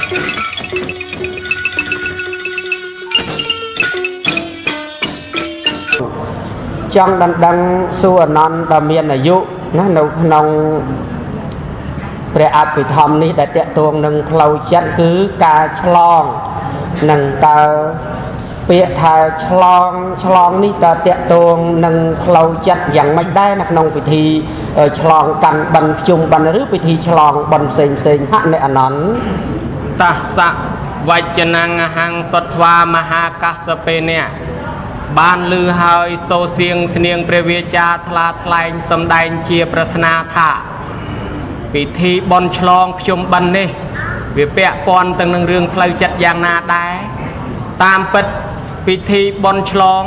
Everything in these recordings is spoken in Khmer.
ចង់ដណ្ដឹងសួរអនន្តដ៏មានអាយុណានៅក្នុងព្រះអភិធម្មនេះដែលតកតងនឹងផ្លូវចិត្តគឺការឆ្លងនឹងតើពាក្យថាឆ្លងឆ្លងនេះតើតកតងនឹងផ្លូវចិត្តយ៉ាងម៉េចដែរនៅក្នុងពិធីឆ្លងកាន់បិណ្ឌភ្ជុំបិណ្ឌឬពិធីឆ្លងបិណ្ឌផ្សេងផ្សេងហៈអ្នកអនន្ត តសៈវចនងហੰសត្វាមហាកាសពេនៈបានឮហើយសូសៀងស្នៀងព្រះវាចាថ្លាថ្លែងសំដែងជាប្រស្នាថាពិធីបុណ្យឆ្លងភ្ជុំបិណ្ឌនេះវាពាក់ព័ន្ធទៅនឹងរឿងផ្លូវចិត្តយ៉ាងណាដែរតាមពិតពិធីបុណ្យឆ្លង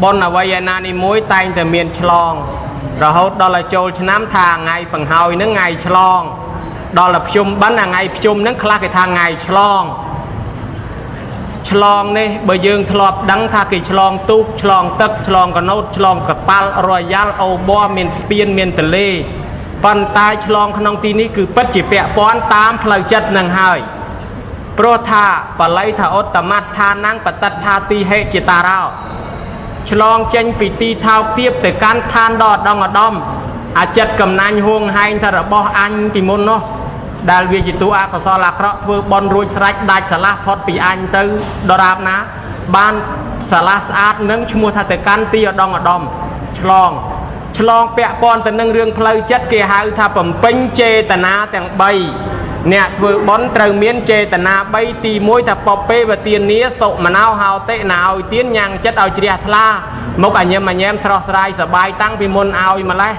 បុណ្យអ្វីឯណានេះមួយតែងតែមានឆ្លងរហូតដល់ឲ្យចូលឆ្នាំថាថ្ងៃបង្ហើយនឹងថ្ងៃឆ្លងដល់តែភ្ជុំបិណ្ឌថ្ងៃភ្ជុំនឹងខ្លះគេថាថ្ងៃឆ្លងឆ្លងនេះបើយើងធ្លាប់ដឹងថាគេឆ្លងទូកឆ្លងទឹកឆ្លងកណូតឆ្លងកប៉ាល់រយ៉ាល់អូប័រមានស្ពានមានទលេប៉ុន្តែឆ្លងក្នុងទីនេះគឺពិតជាពាក់ព័ន្ធតាមផ្លូវចិត្តនឹងហើយព្រោះថាបាលីថាឧត្តមដ្ឋានំបតិដ្ឋាទីហេជាតារោឆ្លងចេញពីទីថោកទាបទៅកាន់ឋានដ៏ឧត្តមឧត្តមអាចិត្តកំណាញ់ហួងហែងថារបស់អញពីមុននោះដែលវាជាតួអកុសលអាក្រក់ធ្វើបន់រួចស្រេចដាច់ស្រឡះផុតពីអញទៅដរាបណាបានស្រឡះស្អាតនឹងឈ្មោះថាទៅកាន់ទីឧត្តមឧត្តមឆ្លងឆ្លងពាក់ព័ន្ធទៅនឹងរឿងផ្លូវចិត្តគេហៅថាបំពេញចេតនាទាំង3អ្នកធ្វើបុណ្យត្រូវមានចេតនា3ទី1ថាពពេវទានាសុមនោហោតិណាឲ្យទានញ៉ាំងចិត្តឲ្យជ្រះថ្លាមុខអញឹមអញែមស្រស់ស្រាយសបាយតាំងពីមុនឲ្យម្លេះ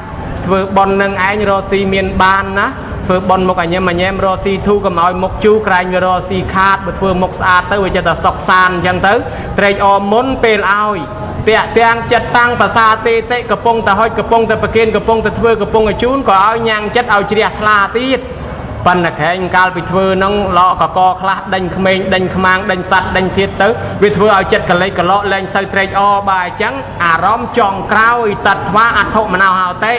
ធ្វើបុណ្យនឹងឯងរកស៊ីមានបានណាធ្វើបុណ្យមុខអញឹមអញែមរកស៊ីធូកុំឲ្យមុខជូរក្រែងវារកស៊ីខាតបើធ្វើមុខស្អាតទៅវាចិត្តតែសុខសានអញ្ចឹងទៅត្រេកអរមុនពេលឲ្យពាក់ទាំងចិត្តតាំងភាសាទេតិកំពុងតែហុចកំពុងតែប្រគិនកំពុងតែធ្វើកំពុងតែជូនក៏ឲ្យញ៉ាំងចិត្តឲ្យជ្រះថ្លាទៀតប៉ុន្តែក្រែងកាលពីធ្វើនឹងលកកខ្លះដេញក្មេងដេញខ្មាងដេញសัตว์ដេញធាតទៅវាធ្វើឲ្យចិត្តកលេចកលក់លែងសូវត្រេកអរបាទអញ្ចឹងអារម្មណ៍ចង់ក្រោយតត្វាអធុមនោហោតិ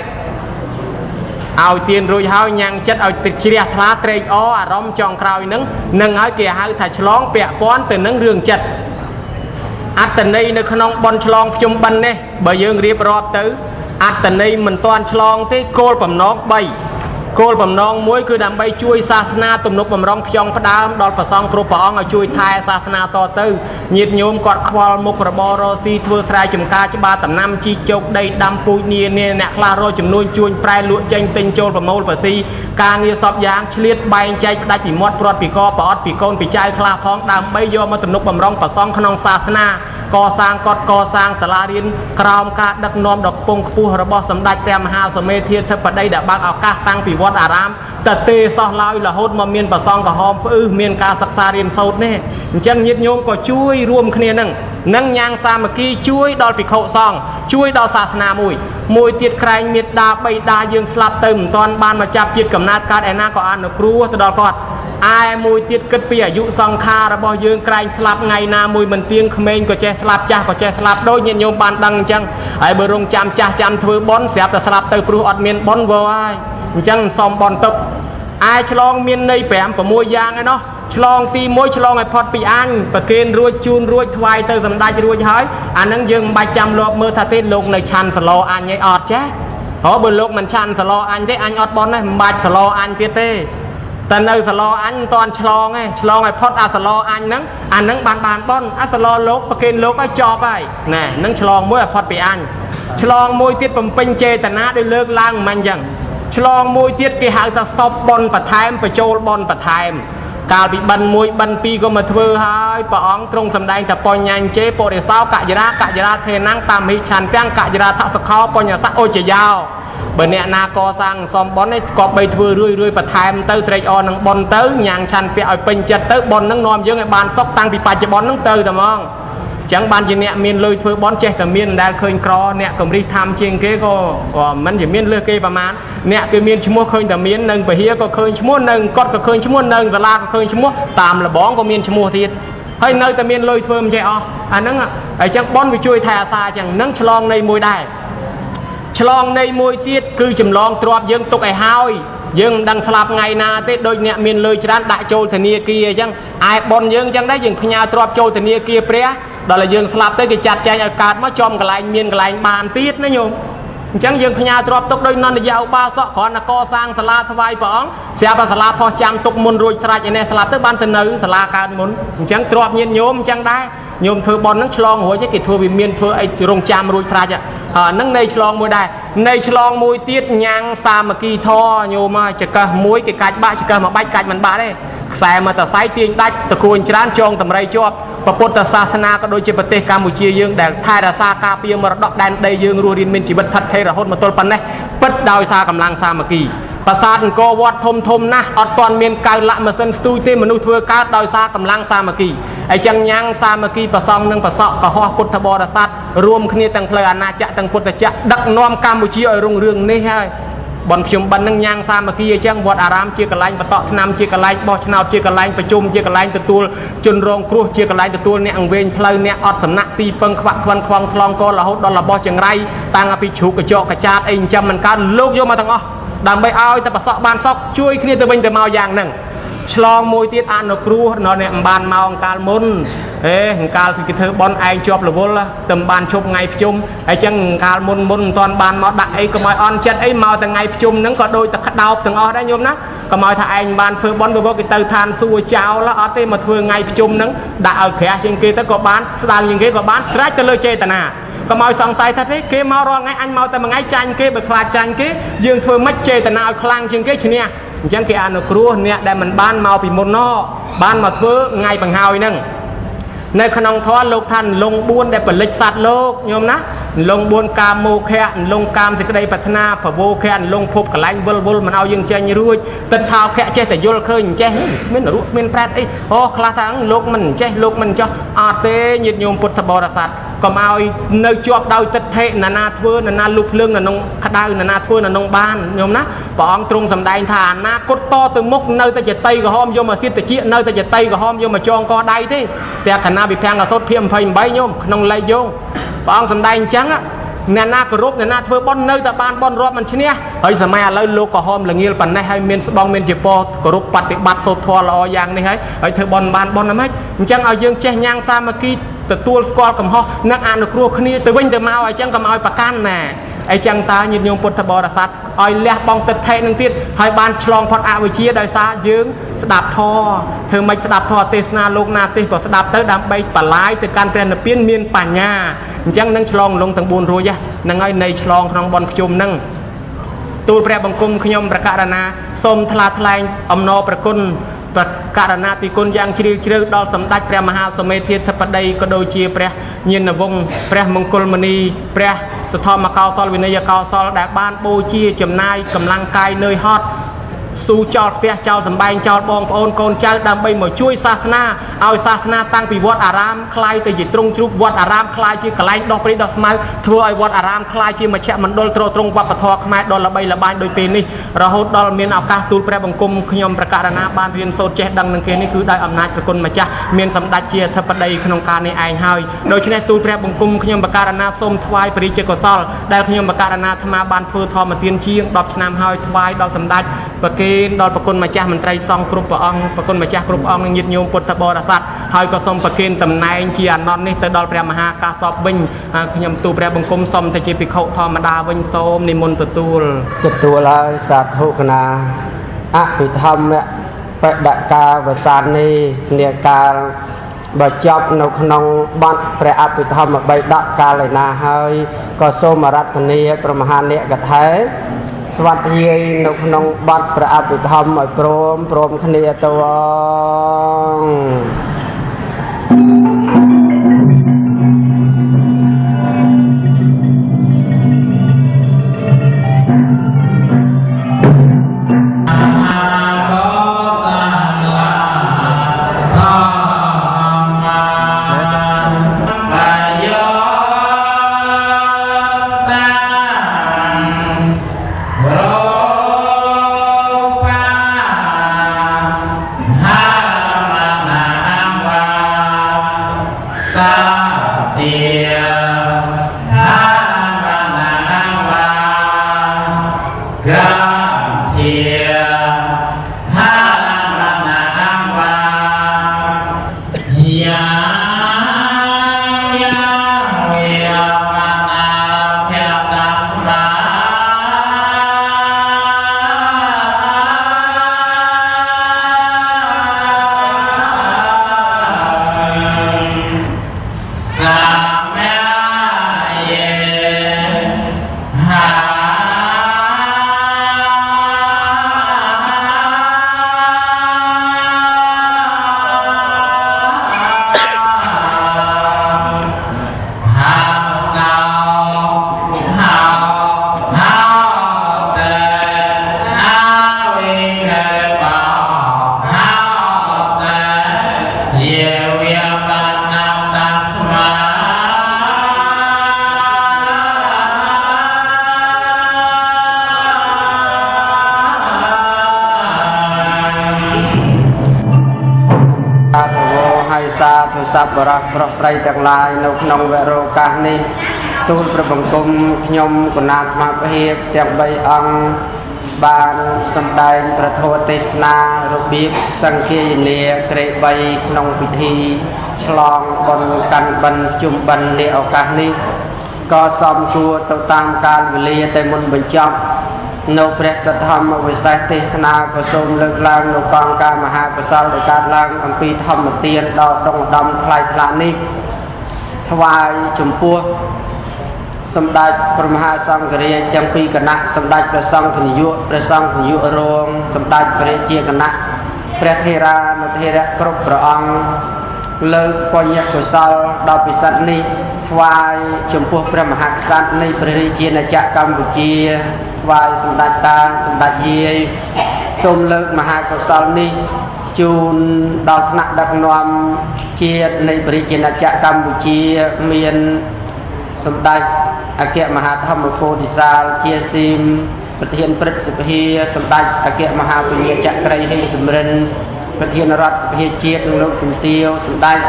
ឲ្យទៀនរួចហើយញ៉ាំងចិត្តឲ្យទឹកជ្រះថ្លាត្រេកអរអារម្មណ៍ចង់ក្រោយនឹងនឹងឲ្យគេហៅថាឆ្លងពាក់ព័ន្ធទៅនឹងរឿងចិត្តអត្តន័យនៅក្នុងបុណ្យឆ្លងភ្ជុំបិណ្ឌនេះបើយើងរៀបរាប់ទៅអត្តន័យមិនទាន់ឆ្លងទេគោលបំណង3គោលបំណងមួយគឺដើម្បីជួយសាសនាទំនុកបំរុងផ្ចង់ផ្ដើមដល់ព្រះសង្ឃគ្រប់ព្រះអង្គឲ្យជួយថែសាសនាតទៅញាតិញោមគាត់ខ្វល់មុខរបររស៊ីធ្វើស្រែចម្ការច្បារដំណាំជីកជោគដីដាំពូជនានាអ្នកខ្លះរកចំនួនជួញប្រែលក់ចេញទិញចូលប្រមូលប្រស៊ីការងារសពយ៉ាងឆ្លៀតបែងចែកផ្ដាច់ពីមាត់ព្រាត់ពីកប្រអត់ពីកូនពីចៅខ្លះផងដើម្បីយកមកទំនុកបំរុងព្រះសង្ឃក្នុងសាសនាកសាងកត់កសាងសាលារៀនក្រោមការដឹកនាំដ៏ខ្ពង់ខ្ពស់របស់សម្ដេចព្រះមហាសមេធាធិបតីដែលបើកឱកាសតាំងពីវត្តអារាមតទេសោះឡើយរហូតមកមានប្រសងក្រហមផ្អឹសមានការសិក្សារៀនសូត្រនេះអញ្ចឹងញាតិញោមក៏ជួយរួមគ្នានឹងញ៉ាងសាមគ្គីជួយដល់ភិក្ខុសង្ឃជួយដល់សាសនាមួយមួយទៀតក្រែងមេត្តាបិតាយើងស្លាប់ទៅមិនទាន់បានមកចាប់ជាតិកំណើតកើតឯណាក៏អនុគ្រោះទៅដល់គាត់ឯមួយទៀតគិតពីអាយុសង្ខាររបស់យើងក្រែងស្លាប់ថ្ងៃណាមួយមិនទៀងក្មេងក៏ចេះស្លាប់ចាស់ក៏ចេះស្លាប់ដូចញាតិញោមបានដឹងអញ្ចឹងហើយបើរងចាំចាស់ចាំធ្វើបុណ្យស្រាប់តែស្លាប់ទៅព្រោះអត់មានបុណ្យវើហើយអញ្ចឹងសុំបុណ្យទុកឯឆ្លងមានន័យ5 6យ៉ាងឯណោះឆ្លងទី1ឆ្លងឲ្យផុតពីអញប្រគេនរួចជូនរួចថ្វាយទៅសម្ដេចរួចហើយអានឹងយើងមិនបាច់ចាំលបមើលថាទេលោកនៅឆាន់សឡអញឯងអត់ចេះហ៎បើលោកមិនឆាន់សឡអញទេអញអត់បុណ្យទេមិនបាច់សឡអញទៀតទេតែនៅសឡអញមិនតាន់ឆ្លងទេឆ្លងឲ្យផុតអាសឡអញហ្នឹងអាហ្នឹងបានបុណ្យអាសឡលោកប្រគេនលោកឲ្យចប់ហើយណែហ្នឹងឆ្លងមួយឲ្យផុតពីអញឆ្លងមួយទៀតបំពេញចេតនាដោយលើកឡើងមិនអញ្ចឹងឆ្លងមួយទៀតគេហៅថាសពបុណ្យបន្ថែមបញ្ចូលបុណ្យបន្ថែមកាលពីបិណ្ឌ1បិណ្ឌ2ក៏មកធ្វើហើយព្រះអង្គទ្រង់សម្ដែងថាបញ្ញញ្ជេពុរិសោកយរាកយរាធេនੰតាមហិឆន្ទាំងកយរាថសុខោបញ្ញសៈឧចយោបើអ្នកណាកសាងសំបុណ្យនេះក៏បីធ្វើរឿយរឿយបន្ថែមទៅត្រេកអរនឹងបុណ្យទៅញ៉ាងឆន្ទៈឲ្យពេញចិត្តទៅបុណ្យនឹងនាំយើងឲ្យបានសុខតាំងពីបច្ចុប្បន្ននឹងទៅតែហ្មងចឹងបានជាអ្នកមានលុយធ្វើបុណ្យចេះតែមានមិនដែលឃើញក្រអ្នកកំរិះធម្មជាងគេក៏មិនជាមានលើសគេប្រមាណអ្នកគេមានឈ្មោះឃើញតែមាននឹងពហិក៏ឃើញឈ្មោះនឹងកត់ក៏ឃើញឈ្មោះនឹងសាលាក៏ឃើញឈ្មោះតាមលបងក៏មានឈ្មោះទៀតហើយនៅតែមានលុយធ្វើមិនចេះអស់អាហ្នឹងហើយចឹងបុណ្យវាជួយថែអាសាចឹងនឹងឆ្លងនៃមួយដែរឆ្លងនៃមួយទៀតគឺចម្លងទ្របយើងទុកឲ្យហើយ យើងមិនដឹងស្លាប់ថ្ងៃណាទេដូចអ្នកមានលុយច្រើនដាក់ចូលធនាគារអញ្ចឹងឯប៉ុនយើងអញ្ចឹងដែរយើងផ្ញើទ្រព្យចូលធនាគារព្រះដល់តែយើងស្លាប់ទៅគេចាត់ចែងឲ្យកើតមកចំកន្លែងមានកន្លែងបានទៀតណាញោមអញ្ចឹងយើងផ្ញើទ្រព្យទុកដោយនន្ទយាឧបាសកគ្រាន់តែកសាងសាលាថ្វាយព្រះអង្គស្រាប់តែសាលាផុសចាំទុកមុនរួចស្រេចឯនេះស្លាប់ទៅបានទៅនៅសាលាកើតមុនអញ្ចឹងទ្រព្យញាតិញោមអញ្ចឹងដែរញោមធ្វើប៉ុនហ្នឹងឆ្លងរួចគេធ្វើវិមានធ្វើអីរងចាំរួចស្រេចអាហ្នឹងនៃឆ្លងមួយដែរនៃឆ្លងមួយទៀតញ៉ាំងសាមគ្គីធរញោមហើយចកឹះមួយគេកាច់បាក់ចកឹះមួយបាច់កាច់មិនបាក់ទេខ្សែមកតសៃទាញដាច់តគួនច្រើនចងតម្រៃជាប់ពុទ្ធសាសនាក៏ដូចជាប្រទេសកម្ពុជាយើងដែលថែរក្សាការពារមរតកដែនដីយើងរស់រានមានជីវិតថិតថេររហូតមកទល់ប៉ុណ្ណេះពិតដោយសារកម្លាំងសាមគ្គីប្រាសាទអង្គរវត្តធំធំណាស់អត់ទាន់មានកៅលាក់ម៉ាស៊ីនស្ទូចទេមនុស្សធ្វើកើតដោយសារកម្លាំងសាមគ្គីអញ្ចឹងញ៉ាំងសាមគ្គីប្រសងនិងប្រសក់កុហកពុទ្ធបរិស័ទរួមគ្នាទាំងផ្លូវអាណាចក្រទាំងពុទ្ធចក្រដឹកនាំកម្ពុជាឲ្យរុងរឿងនេះហើយបនខ្ញុំបិណ្ឌនឹងញ៉ាំងសាមគ្គីអញ្ចឹងវត្តអារាមជាកន្លែងបតក់ឆ្នាំជាកន្លែងបោះឆ្នោតជាកន្លែងប្រជុំជាកន្លែងទទួលជនរងគ្រោះជាកន្លែងទទួលអ្នកអង្វែងផ្លូវអ្នកអត់សំណាក់ទីពឹងខ្វាក់ខ្វិនខ្វងថ្លងករហូតដល់របស់ចង្រៃតាំងពីជ្រូកកញ្ចក់កចាតអីចិញ្ចឹមមិនកើតលោកយកមកទាំងអស់ដើម្បីឲ្យតែប្រសក់បានសក់ជួយគ្នាទៅវិញទៅមកយ៉ាងហ្នឹងឆ្លងមួយទៀតអនុគ្រោះដល់អ្នកមិនបានមកអង្កាលមុនហេអង្កាលគេធ្វើបន់ឯងជាប់រវល់តែមិនបានជប់ថ្ងៃភ្ជុំហើយចឹងអង្កាលមុនមុនមិនទាន់បានមកដាក់អីកុំឲ្យអន់ចិត្តអីមកតែថ្ងៃភ្ជុំហ្នឹងក៏ដូចតែក្តោបទាំងអស់ដែរញោមណាកុំឲ្យថាឯងបានធ្វើបន់ព្រោះគេទៅឋានសួគ៌ចោលអត់ទេមកធ្វើថ្ងៃភ្ជុំហ្នឹងដាក់ឲ្យក្រាស់ជាងគេទៅក៏បានស្ដើងជាងគេក៏បានស្រេចទៅលើចេតនាកុំឲ្យសង្ស័យថាទេគេមករាល់ថ្ងៃអញមកតែមួយថ្ងៃចាញ់គេបើខ្លាចចាញ់គេយើងធ្វើម៉េចចេតនាឲ្យខ្លាំងជាងគេឈ្នះអញ្ចឹងគេអនុគ្រោះអ្នកដែលមិនបានមកពីមុនណបានមកធ្វើថ្ងៃបង្ហើយហ្នឹងនៅក្នុងធម៌លោកថាលង4ដែលផលិតសត្វលោកញោមណាលង4កាមោខៈលងកាមសេចក្តីប្រាថ្នាភវោខៈលងភពកន្លែងវិលវល់មិនឲ្យយើងចេញរួចទឹកថោខៈចេះតែយល់ឃើញចេះមានរុមានប្រែតអីអូខ្លះថាលោកមិនចេះលោកមិនចោះអត់ទេញាតិញោមពុទ្ធបរិស័ទកុំឲ្យនៅជាប់ដោយទិដ្ឋិណានាធ្វើណានាលុបភ្លើងនៅក្នុងក្តៅណានាធ្វើនៅក្នុងបានញោមណាព្រះអង្គទ្រង់សម្ដែងថាអនាគតតទៅមុខនៅតែចតីក្រហមយកមកសៀតតិចនៅតែចតីក្រហមយកមកចងកដៃទេតែគណៈវិភាំងអសុទ្ធភាគ28ញោមក្នុងលេខយោងព្រះអង្គសម្ដែងអញ្ចឹងអ្នកណាគោរពអ្នកណាធ្វើបន់នៅតែបានបន់រាប់មិនឈ្នះហើយសម័យឥឡូវលោកក្រហមលងាលប៉ុណ្ណេះហើយមានស្បង់មានជាពរគោរពបប្រតិបត្តិសូត្រធម៌ល្អយ៉ាងនេះហើយហើយធ្វើបន់បានបន់ណាម៉េចអញ្ចឹងឲ្យយើងចេះញ៉ាំងសាមគ្គីទទួលស្គាល់កំហុសនិងអនុគ្រោះគ្នាទៅវិញទៅមកអញ្ចឹងកុំឲ្យប្រកាន់ណាអញ្ចឹងតើញាតិញោមពុទ្ធបរិស័ទឲ្យលះបង់ទិដ្ឋិនឹងទៀតហើយបានឆ្លងផុតអវិជ្ជាដោយសារយើងស្ដាប់ធម៌ធ្វើម៉េចស្ដាប់ធម៌ទេសនាលោកណាទេសក៏ស្ដាប់ទៅដើម្បីបលាយទៅកាន់ព្រះនិព្វានមានបញ្ញាអញ្ចឹងនឹងឆ្លងលងទាំង4រួចហ្នឹងហើយនៃឆ្លងក្នុងបុណ្យភ្ជុំហ្នឹងទូលព្រះបង្គំខ្ញុំប្រកាសណាសូមថ្លាថ្លែងអំណរព្រះគុណប្រករណាទីគុណយ៉ាងជ្រាលជ្រៅដល់សម្ដេចព្រះមហាសមេធាធិបតីក៏ដូចជាព្រះញាណវង្សព្រះមង្គលមនីព្រះសធម្មកោសលវិន័យកោសលដែលបានបូជាចំណាយកម្លាំងកាយនឿយហត់ស៊ូចោលផ្ទះចោលសម្បែងចោលបងប្អូនកូនចៅដើម្បីមកជួយសាសនាឲ្យសាសនាតាំងពីវត្តអារាមคล้ายទៅជាទ្រង់ជ្រូកវត្តអារាមคล้ายជាកន្លែងដោះព្រៃដោះស្មៅធ្វើឲ្យវត្តអារាមคล้ายជាមជ្ឈមណ្ឌលទ្រទ្រង់វប្បធម៌ខ្មែរដ៏ល្បីល្បាញដូចពេលនេះរហូតដល់មានឱកាសទូលព្រះបង្គំខ្ញុំប្រកាសណាបានរៀនសូត្រចេះដឹងនឹងគេនេះគឺដោយអំណាចព្រះគុណម្ចាស់មានសម្ដេចជាអធិបតីក្នុងការនេះឯងហើយដូច្នេះទូលព្រះបង្គំខ្ញុំប្រកាសណាសូមថ្វាយព្រះរាជកុសលដែលខ្ញុំប្រកាសណាអាត្មាបានធ្វើធម្មទានជាង10ឆ្នាំហើយថ្វាយដល់សម្ដេចប្រគេនដល់ប្រគុណម្ចាស់មន្ត្រីសង្ឃគ្រប់ព្រះអង្គប្រគុណម្ចាស់គ្រប់អង្គនិងញាតិញោមពុទ្ធបរិស័ទហើយក៏សូមប្រគេនតំណែងជាអានន្ទនេះទៅដល់ព្រះមហាកាសបវិញខ្ញុំទូលព្រះបង្គំសូមទៅជាភិក្ខុធម្មតាវិញសូមនិមន្តទទួល ទទួលហើយសាធុកណាអភិធម្មបដកាវសាននេះនាកាលបើចប់នៅក្នុងបទព្រះអភិធម្មបិដកកាលឯណាហើយក៏សូមអរតនីព្រះមហានេកថេស្វាត់យាយនៅក្នុងបទព្រះអភិធម្មឲ្យព្រមព្រមគ្នាទៅអង Hãy subscribe យាវិបាណាតាស្មា សាធុវហើយសាធុសប្បុរសប្រុសស្រីទាំងឡាយនៅក្នុងវរោកាសនេះទូលព្រះបង្គំខ្ញុំគណៈអាត្មាភាពទាំង3អង្គបានសម្ដែងព្រះធម៌ទេសនារបៀបសង្ឃាយនាក្រេ3ក្នុងពិធីឆ្លងបុណ្យកាន់បិណ្ឌជុំបិណ្ឌនាឱកាសនេះក៏សមគួរទៅតាមកាលវេលាតែមុនបញ្ចប់នៅព្រះសទ្ធម្មវិសេសទេសនាក៏សូមលើកឡើងនៅកងការមហាកុសលដែលកើតឡើងអំពីធម្មទានដ៏ដុងឧត្តមថ្លៃថ្លានេះថ្វាយចំពោះសម្ដេចព្រះមហាសង្ឃរាជទាំងពីរគណៈសម្ដេចព្រះសង្ឃនាយកព្រះសង្ឃនាយករងសម្ដេចព្រះរាជាគណៈព្រះថេរានុថេរៈគ្រប់ព្រះអង្គលើកបញ្ញកុសលដ៏ពិសិដ្ឋនេះថ្វាយចំពោះព្រះមហាក្សត្រនៃព្រះរាជាណាចក្រកម្ពុជាថ្វាយសម្ដេចតាសម្ដេចយាយសូមលើកមហាកុសលនេះជូនដល់ថ្នាក់ដឹកនាំជាតិនៃព្រះរាជាណាចក្រកម្ពុជាមានសម្ដេចអគ្គមហាធម្មពោធិសាលជាស៊ីមប្រធានព្រឹទ្ធសភាសម្ដេចអគ្គមហាពញាចក្រីហេងសំរិនប្រធានរដ្ឋសភាជាតិនិងលោកជំទាវសម្ដេច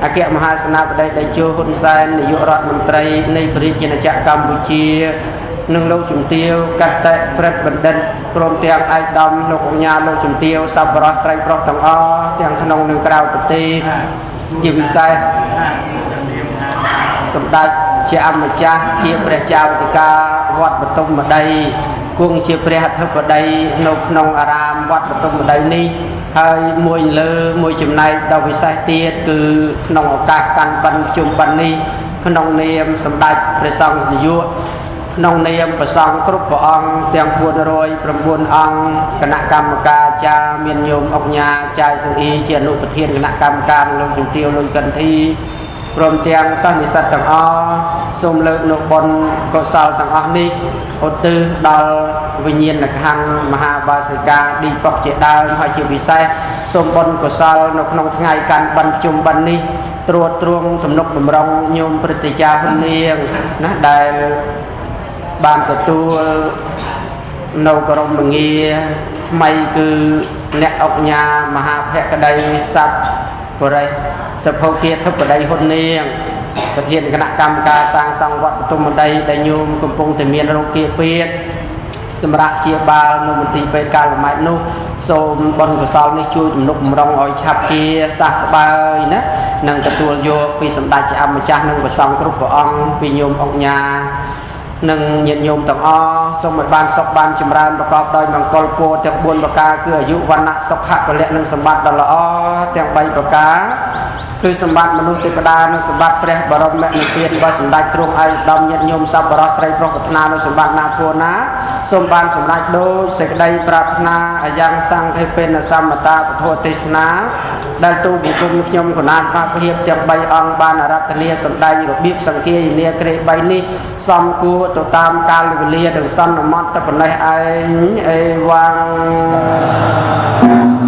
អគ្គមហាសេនាបតីតេជោហ៊ុនសែននាយករដ្ឋមន្ត្រីនៃព្រះរាជាណាចក្រកម្ពុជានិងលោកជំទាវកតតិព្រឹទ្ធបណ្ឌិតព្រមទាំងឯកឧត្តមលោកអញ្ញាលោកជំទាវសប្បុរសស្រីប្រុសទាំងអស់ទាំងក្នុងនិងក្រៅប្រទេសជាពិសេសសម្ដេចជាអម្ចាស់ជាព្រះចៅអធិការវត្តបទុមដីគង់ជាព្រះអធិបតីនៅក្នុងអារាមវត្តបទុមដីនេះហើយមួយលើមួយចំណែកដ៏ពិសេសទៀតគឺក្នុងឱកាសកាន់បិណ្ឌជុំបិណ្ឌនេះក្នុងនាមសម្ដេចព្រះសង្ឃនាយកក្នុងនាមព្រះសង្ឃគ្រប់ព្រះអង្គទាំង409អង្គគណៈកម្មការចារមានញោមអុកញ៉ាចាយសង្អ៊ីជាអនុប្រធានគណៈកម្មការលោកជំទាវលុយកន្ធីព្រមទាំងសិស្សនិស្សិតទាំងអស់សូមលើកនូវបុណ្យកុសលទាំងអស់នេះឧទ្ទិសដល់វិញ្ញាណក្ខន្ធមហាបាសិកាឌីប៉ុកជាដើមហើយជាពិសេសសូមបុណ្យកុសលនៅក្នុងថ្ងៃកាន់បិណ្ឌជុំបិណ្ឌនេះត្រួតត្រងទំនុកបំរុងញោមព្រឹទ្ធាចារ្យហ៊ុននាងណាដែលបានទទួលនៅក្រមងារថ្មីគឺអ្នកអុកញ៉ាមហាភក្តីស័ព្ទបរិសភោគាធិបតីហ៊ុននាងប្រធានគណៈកម្មការសាងសង់វត្តបទុមដីដែលញោមកំពុងតែមានរោគាពេទ្យសម្រាប់ជាបាលនៅមន្ទីរពេទ្យកាលម៉ែតនោះសូមបុណ្យកុសលនេះជួយទំនុកបំរុងឲ្យឆាប់ជាសះស្បើយណានិងទទួលយកពីសម្ដេចជាអម្ចាស់និងព្រះសង្ឃគ្រប់ព្រះអង្គពីញោមអុកញ៉ានិងញាតិញោមទាំងអស់សូមឲ្យបានសុខបានចម្រើនប្រកបដោយមង្គលពរទាំង4ប្រការគឺអាយុវណ្ណៈសុខៈពលៈនិងសម្បត្តិដ៏ល្អទាំង3ប្រការគឺសម្បត្តិមនុស្សទេវតានិងសម្បត្តិព្រះបរមនិព្វានរបស់សម្ដេចទ្រង់ឯកឧត្តមញាតិញោមសប្បុរសស្រីប្រុសប្រាថ្នានៅសម្បត្តិណាពួរណាសូមបានសម្រេចដោយសេចក្តីប្រាថ្នាអាយ៉ាងសង្ឃេពេនសមតាពធទេសនាដែលទូបង្គំខ្ញុំគណៈបាភាពទាំង3អង្គបានអារាធនាសម្ដែងរបៀបសង្គាយនាក្រេ3នេះសំគួរទៅតាមកាលវេលានិងសន្មតតែប៉ុណ្ណេះឯងអេវ៉ាំង